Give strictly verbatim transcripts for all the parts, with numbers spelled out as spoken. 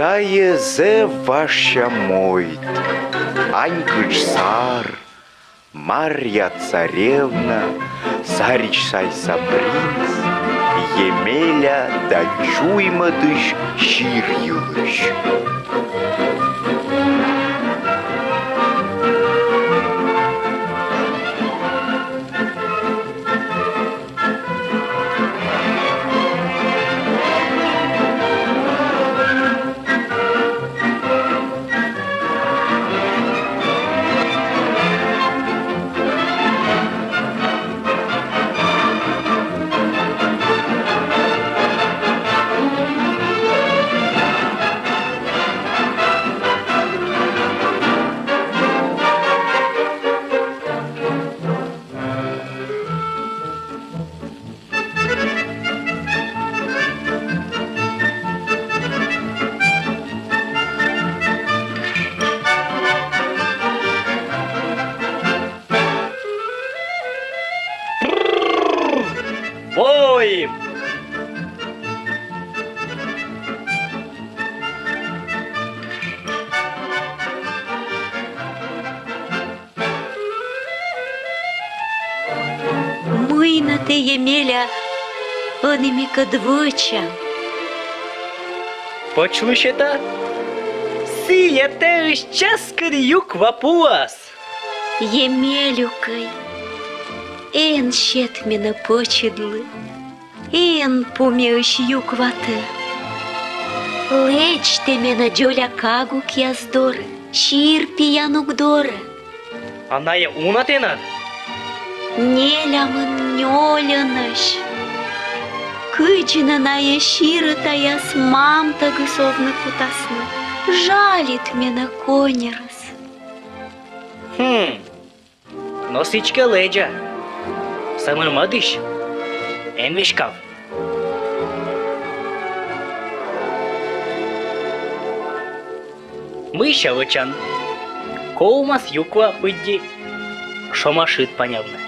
Тайӧ зэв важся мойд. Анькытш сар, Марья царевна, сарич сайса принц, Емеля да чуймӧдысь сир йылысь. Войм! Мый нӧ тэ, Емеля, ӧні мекӧд вӧчан? Пӧч лӧсьӧда? Сійӧ тэысь чӧскыд юква пуас. Емелюкӧй, эн сет менӧ пӧчыдлы. Эн пу меысь юкватӧ. Лэдз тэ менӧ дзоля кагукъяс дорӧ, сир пиянук дорӧ. А найӧ уна тэнад? Нелямын нёльӧнӧсь. Кыдзи нӧ найӧ сирӧтаяс мамтӧгыс овны кутасны? Жалит менӧ коньӧрӧс. Хм. Но сідзкӧ, лэдза. Сӧмын мӧдысь эн веськав. Мыйсӧ вӧчан? Ковмас юква пыдди Шома шыд панявны.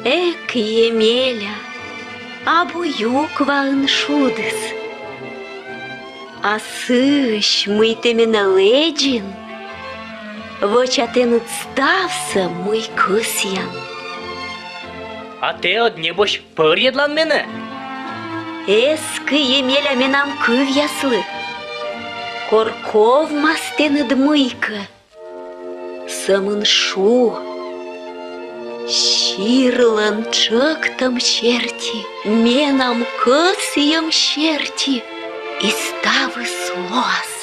Эк, Емеля, абу юкваын шудыс. А сыысь, мый тэ менӧ лэдзин, вӧча тэныд ставсӧ, мый кӧсъян. А тэ ӧд, небось, пӧрйӧдлан менӧ? Эскы, Емеля, менам кывъяслы. Кор ковмас тэныд мыйкӧ, сӧмын шу: сирлӧн тшӧктӧм серти, менам кӧсйӧм серти и ставыс лоас.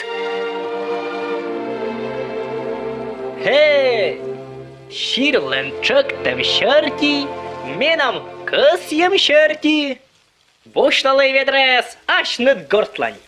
Хе! Сирлӧн тшӧктӧм серти, менам кӧсйӧм серти. Босьталӧй ведраӧс асьныд гортлань.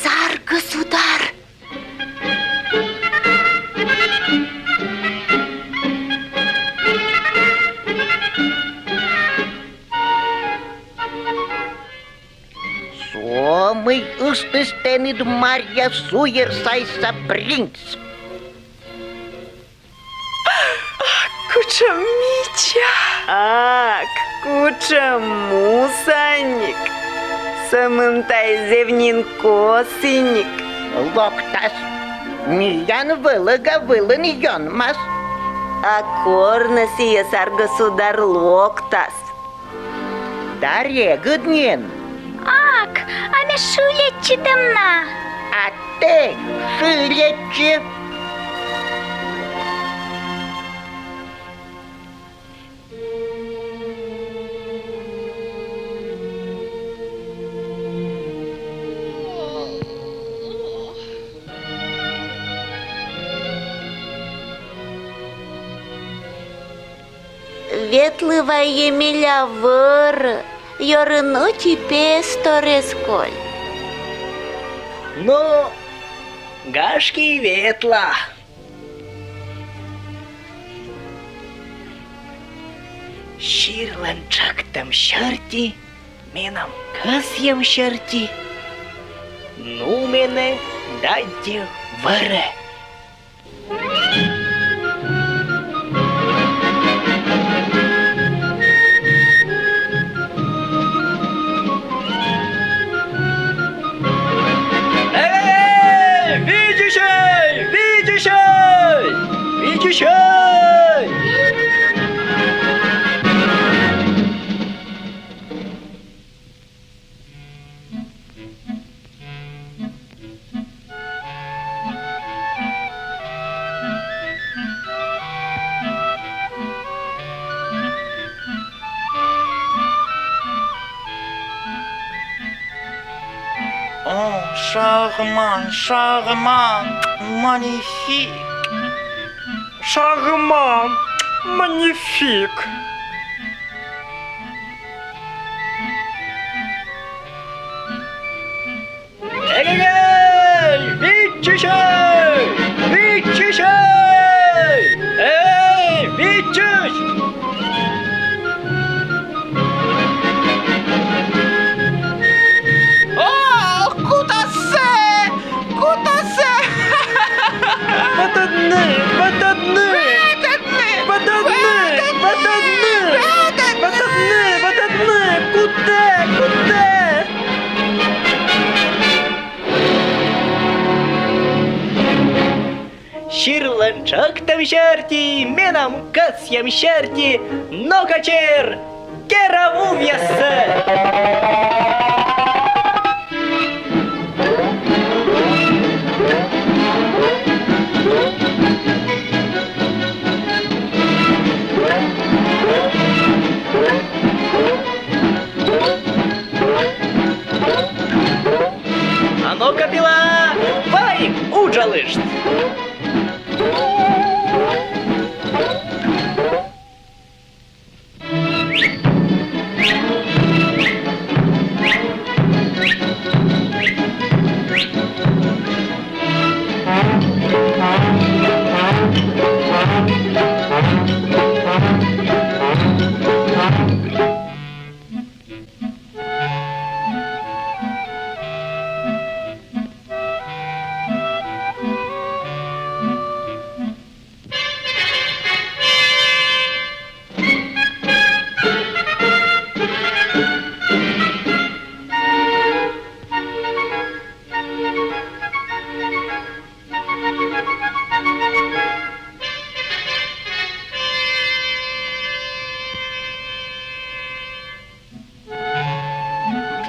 Сар государ! Со мый ыстіс тэныд Марья суйӧр сайса принц. Кутшӧм мича! Ак, кутшӧм мусаник! Сӧмын тай зэв нин косіник. Локтас. Миян вӧлӧга вылын ёнмас. А корнӧ сійӧс, ар государ, локтас. Да регыд нин. Ак, а ме шыльӧдчытӧм на. А тэ шыльӧдчы. Ветлы вай, Емеля, вӧрӧ, ёрын ӧти пес торъяс коль. Но, гашкӧ, и ветла. Сирлӧн тшӧктӧм серти, менам кӧсйӧм серти, ну менӧ дадди вӧрӧ. Эй, видзысьӧй, видзысьӧй, видзысьӧй! О, шарман, шарман, манифик. Шарман, манифик. Эй-эй-эй, видзысьӧй! Видзысьӧй! Эй, видзысь! О, кутасӧ! Кутасӧ! Вӧтӧдны! Вӧтӧдны! Вӧтӧдны! Вӧтӧдны! Вӧтӧдны! Вӧтӧдны! Кутӧ! Кутӧ! Сирлӧн тшӧктӧм серти, менам кӧсйӧм серти, но-ка, чер, кера вувъяссӧ! А ну-ка, пила, вай, уджалышт!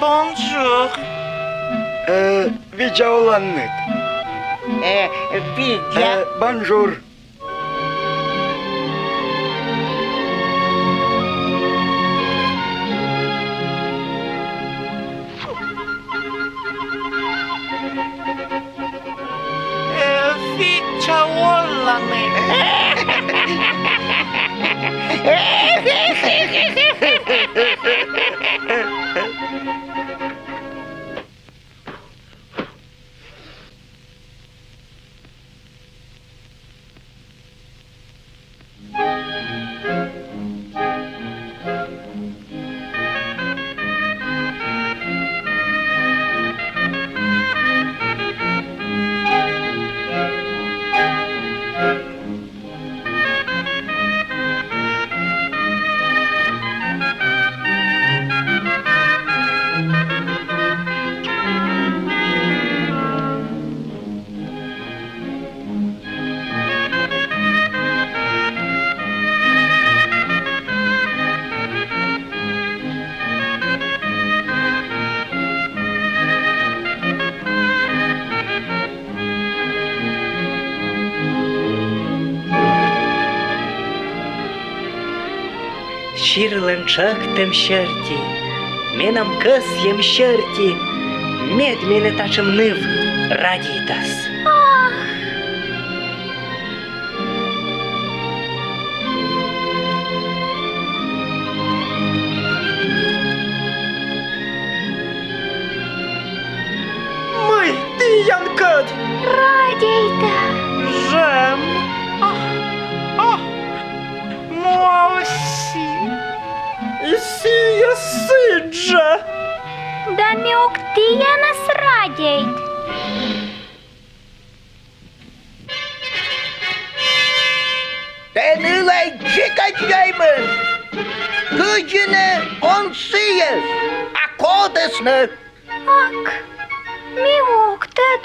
Бонжур. Э, видза оланныд. Э, видза. Э, бонжур. Э, видза оланныд. Сирлӧн тшӧктӧм серти, менам кӧсйӧм серти, мед менӧ татшӧм ныв радейтас. Ах! Мый тіянкӧд? Радейта. Жӧм. Ах, ах, муавсьӧ. И сійӧ сідз жӧ. Да ме ог тіянӧс радейт. Тэ нылӧй дзикӧдз йӧймын. Кыдзи нӧ он сійӧс, а кодӧс нӧ? Ак, ме ог тӧд.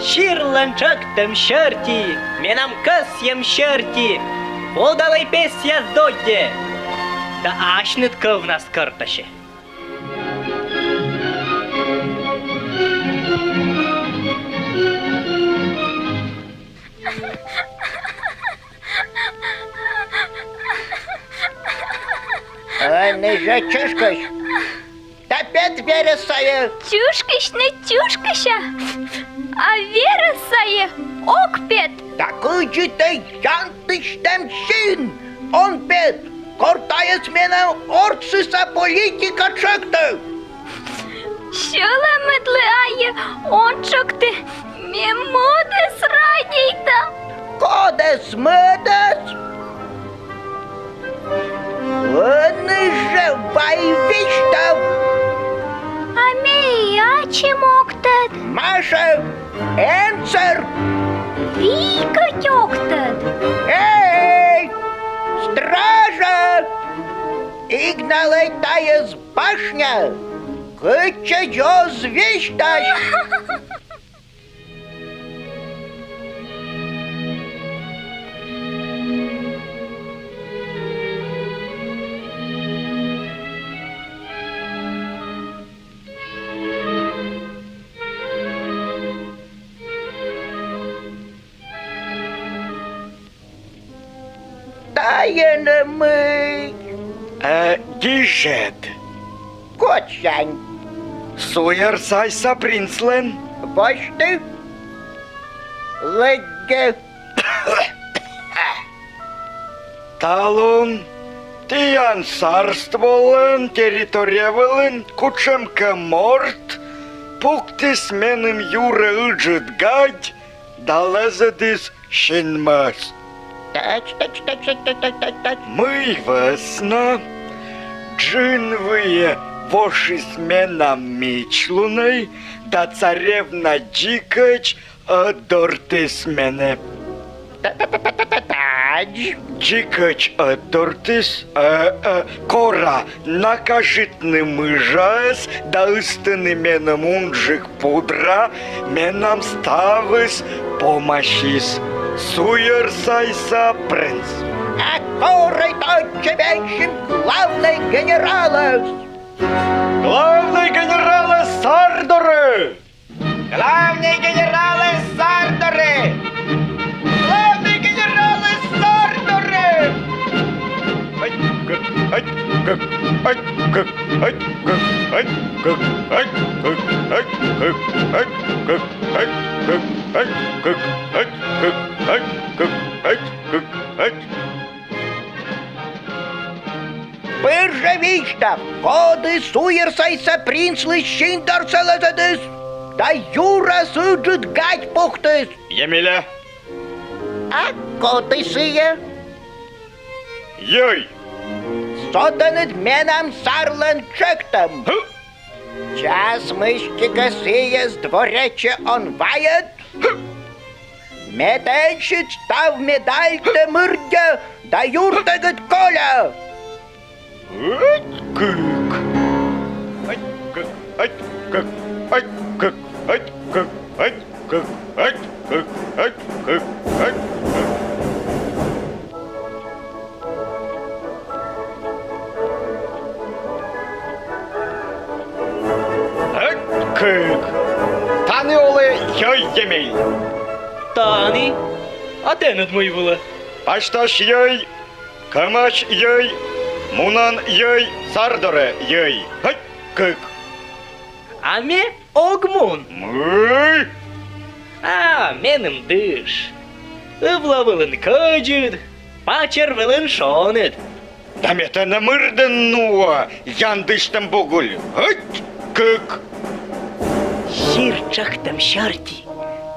Сирлӧн тшӧктӧм серти, менам кӧсйӧм серти, водалӧй песъяс доддьӧ да асьныд кӧвнас кӧртасьӧй. Ӧні жӧ чышкысь. Да пет верӧс сайӧ. Чышкысь нӧ чышкыся, а верӧс сайӧ ог пет. Да кыдзи тэ янтысьтӧм син он пет, кор тайӧс менам ортсыса политика тшӧктӧ? Сьӧлӧмыдлы, айӧ, он тшӧкты, ме мӧдӧс радейта. Кодӧс мӧдӧс? Ӧні жӧ вай висьтав. А ме и ачым ог тӧд. Маша, Энсӧр! Вий кӧть ог тӧд. Эй, стража! Эг налӧй тайӧс башня, кытчӧдз оз висьтась. Тайӧ нӧ мый? Э, гижӧд. Кодсянь? Суйӧрсайса принцлӧн. Босьты. Лыддьы. Талун тіян сарстволӧн территория вылын кутшӧмкӧ морт пуктіс меным юрӧ ыджыд гадь да лэзӧдіс синмӧс. Тач, тач, тач, тач, тач, тач, тач. Мый вӧсна? Джын выйӧ вошис менам мичлунӧй, да царевна дзикӧдз ӧтдортіс менӧ. Та-та-та-та-та-та-тадз. Дзикӧдз ӧтдортіс, э, э, кора накажитны мыжаӧс да ыстыны меным унджык пудра, менам ставыс помасис. Суйӧрсайса принц. А корӧй тадзи менсьым главнӧй генералӧс. Главнӧй генералӧс сар дорӧ! Главнӧй генералӧс сар дорӧ! Главнӧй генералӧс сар дорӧ! Пыр жӧ висьтав, коді суйӧрсайса принцлысь син дорсӧ лэзӧдіс да юрас ыджыд гадь пуктіс? Емеля. А коді сійӧ? Йӧй. Со тэныд менам сарлӧн тшӧктӧм. Час мысти кӧ сійӧс дворечӧ он вайӧд, ме тэнсьыд став медальтӧ мырддя да юртӧгыд коля. Ать-кык. Ать-кык, ать-кык, ать-кык, ать-кык, ать-кык, ать-кык, ать-кык, ать-кык. Эмель. Тані. А тэныд мый вылӧ? Пасьтась йӧй, кӧмась йӧй, мунан йӧй, сар дорӧ йӧй. Гӧть, кык. А ме ог мун. Мый? А меным дыш. Ывла вылын кӧдзыд, пачӧр вылын шоныд. Да ме тэнӧ мырдын нуа, яндысьтӧм бугыль. Гӧть, кык. Сир тшӧктӧм серти,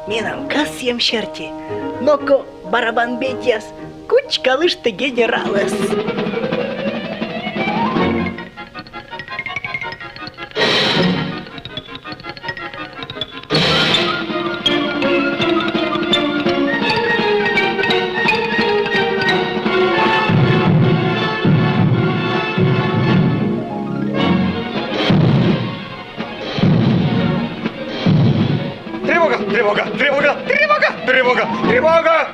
менам кӧсйӧм серти, ноко, барабан бетьяс, кучкалышты генералӧс. Тревога! Тревога! Тревога! Тревога! Тревога! Тревога!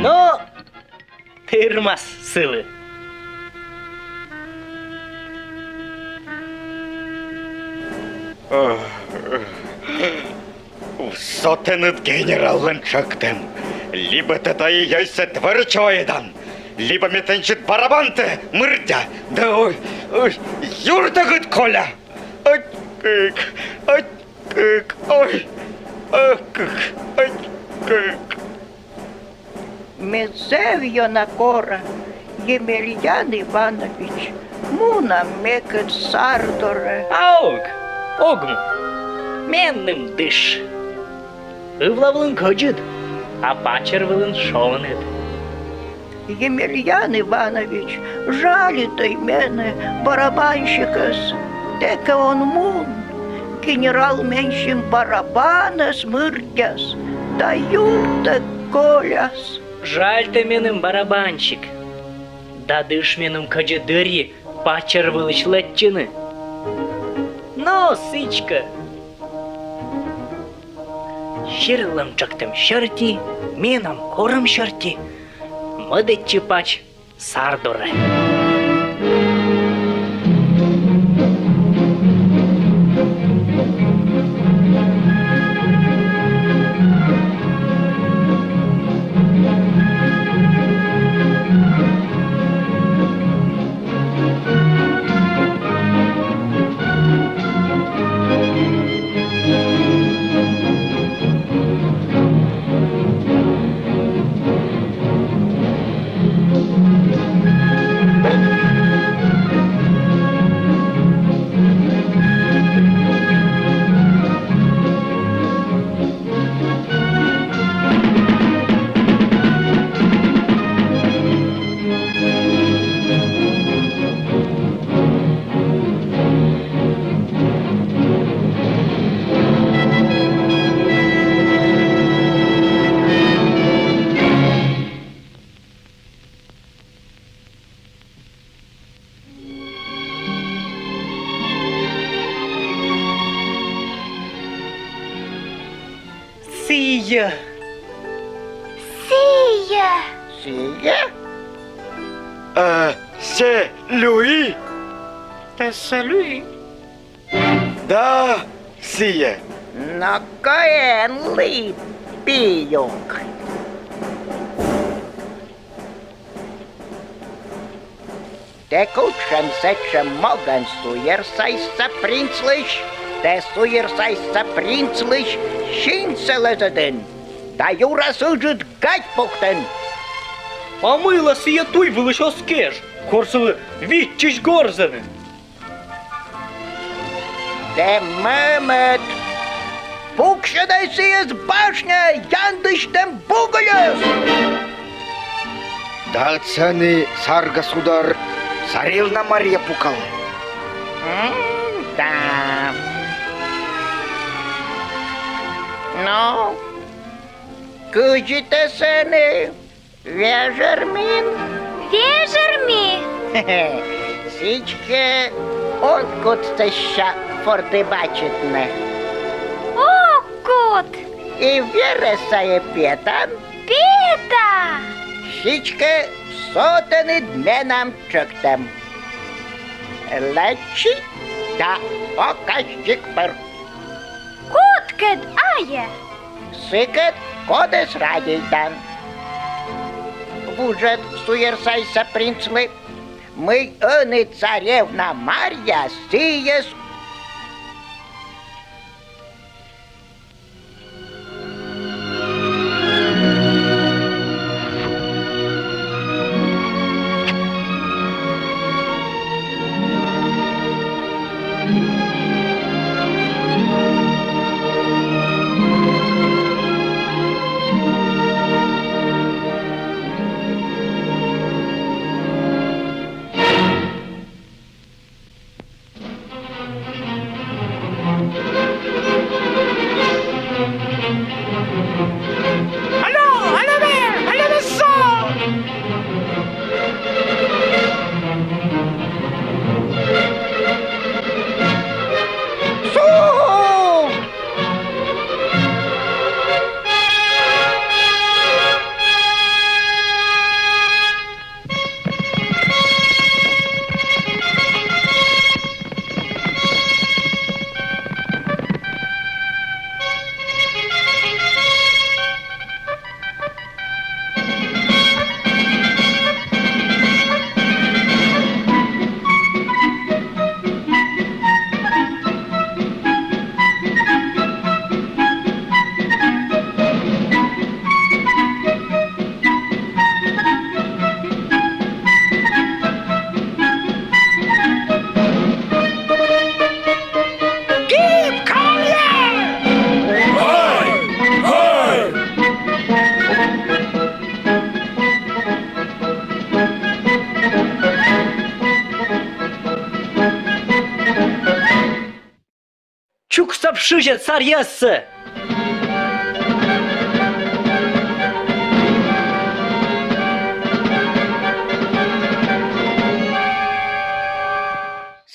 Но, тырмас сылы. Со тэныд генераллӧн тшӧктӧм. Либӧ тэ тайӧ йӧйсӧ творчоедан, либӧ ме тэнсьыд барабантӧ мырддя. Да ой, ой, юртӧгыд коля. Ой, кык, ой, кык, ой, ой, кык, ой, кык. Ме зэв ёна кора, Емельян Иванович, мунам мекӧд сар дорӧ. А ог, ог мун. Меным дыш. Ывла вылын кӧдзыд, а пачӧр вылын шоныд. Емельян Иванович, жалитӧй менӧ, барабанщикӧс. Тэ кӧ он мун, генерал менсьым барабанӧс мырддяс да юртӧг коляс. Жальтӧ меным, барабанщик. Да дыш меным кӧдзыд дырйи пачӧр вылысь лэччыны. Но, сідзкӧ. Сирлӧн тшӧктӧм серти, менам корӧм серти, мӧдӧдчи пач сар дорӧ. Сійӧ. Сійӧ. Сійӧ? А, сійӧ Люи? Тасӧ Люи. Да, сійӧ. Но кӧин лыйт, пиюк. Тэ кутшӧм сэтшӧм могӧн суйӧрсайсса принцлысь, тэ суйӧрсайсса принцлысь синсӧ лӧзӧдін да юрас ыджыд гать пуктін. А мыйла сійӧ туй вылысь оз кеж, кор сылы виччысь горзӧны? Тэ мӧмыд! Пуксьӧдӧй сійӧс башняӧ, яндысьтӧм бугыльӧс! Да ӧд сэні, сар государ, царевна Марья пукалӧ. М, да. Но, кыдзи тэ сэні? Вежӧрмин? Вежӧрми! Сідзкӧ, он кут сэсся фордыбачитны? Ог кут! И верӧс сайӧ петан? Пета! Сідзкӧ, со тэныд менам тшӧктӧм. Лэччы да оказчик пыр. Кодкӧд ая? Сыкӧд, кодӧс радейтан. Вуджӧд суйӧрсайса принцлы, мый ӧні царевна Марья сійӧс. Алло, алло, бе, алло, бе, со! Со! Чуксӧ пшызьӧд саръяссӧ!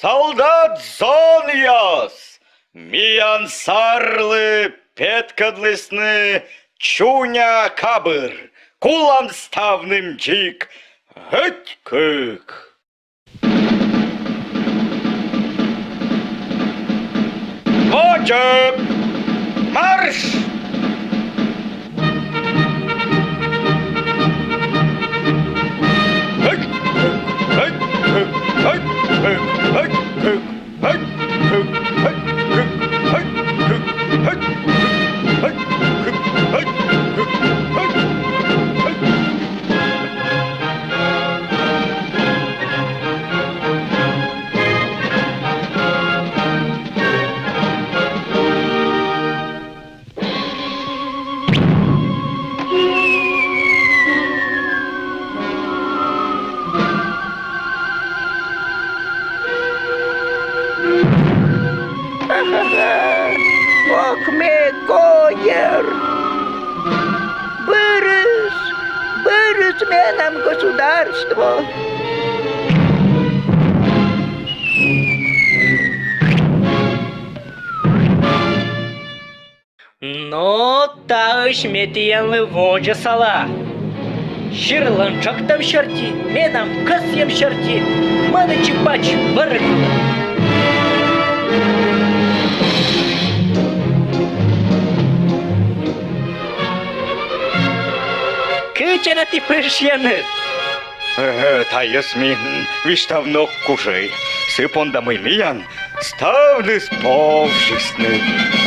Солдат зонъяс! Миян сарлы петкӧдлісны чуня кабыр. Кулам ставным дзик. Ӧтькык. Водзӧ! Марш! Ох, ме койӧр! Бӧрыс, бӧрыс менам государство! Но таысь ме тіянлы водзӧ сала. Сирлӧн тшӧктӧм серти, менам кӧсйӧм серти, мӧдӧдчы пач вӧрӧ кылӧ. Кытчӧ нӧ ті пышйӧны? Э, тайӧс ми, м, висьтавны ог кужӧй. Сы понда мый миян ставныс повзисны.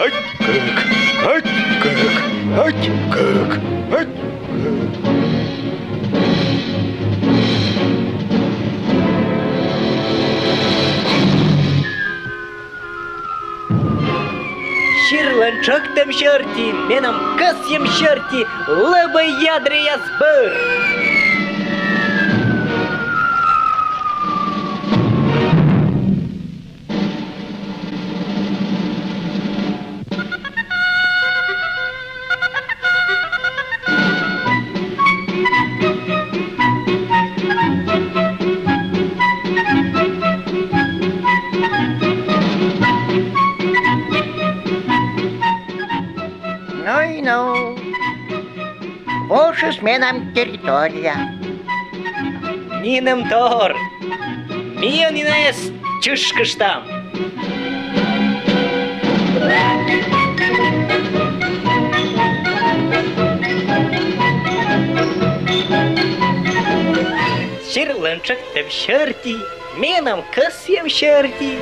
Ӧтькык, ӧтькык, ӧтькык, ӧтькык. Сирлӧн тшӧктӧм серти, менам кӧсйӧм серти, лэбӧй, ядрияс, бӧр! Ну и ну. Вошис менам территория. Нинӧм тор. Ми ӧні найӧс чышкыштам. Сирлӧн чӧктӧм сьӧрті, менам кӧсйӧм сьӧрті.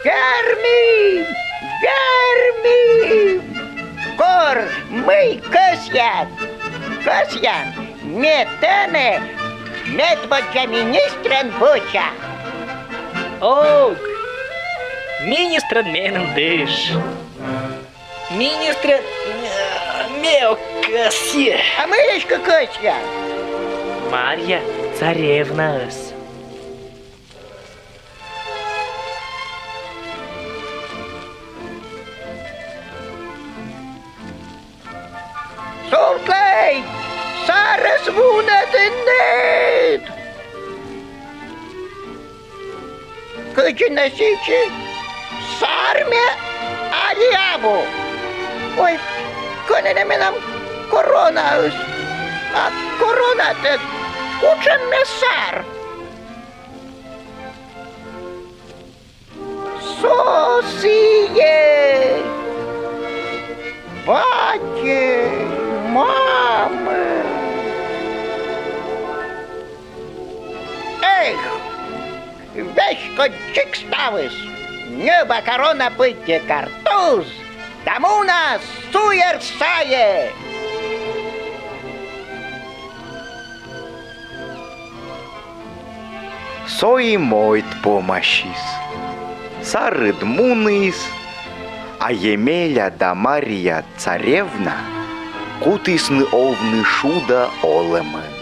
Верми! Верми! Кор, мый кӧсъян? Кӧсъян, ме тэнӧ медводдза министрӧн вӧча. Ог, министрӧн меным дыш. Министрӧн, э, ме ог кӧсйы. А мый эськӧ кӧсъян? Марья царевнаӧс. Султлӧй, сарӧс вунӧдінныд! Кыдзи нӧ сідзи, сар ме али абу? Ой, кӧні нӧ менам коронаыс? А коронатӧг кутшӧм ме сар? Со сійӧ, батьӧ, мамӧ. Эх, веськодь дзик ставыс, ньӧба корона пыдди картуз да муна суйӧр сайӧ. Со и мойд помасис. Сарыд муніс, а Емеля да Марья царевна кутісны овны шуда олӧмӧн.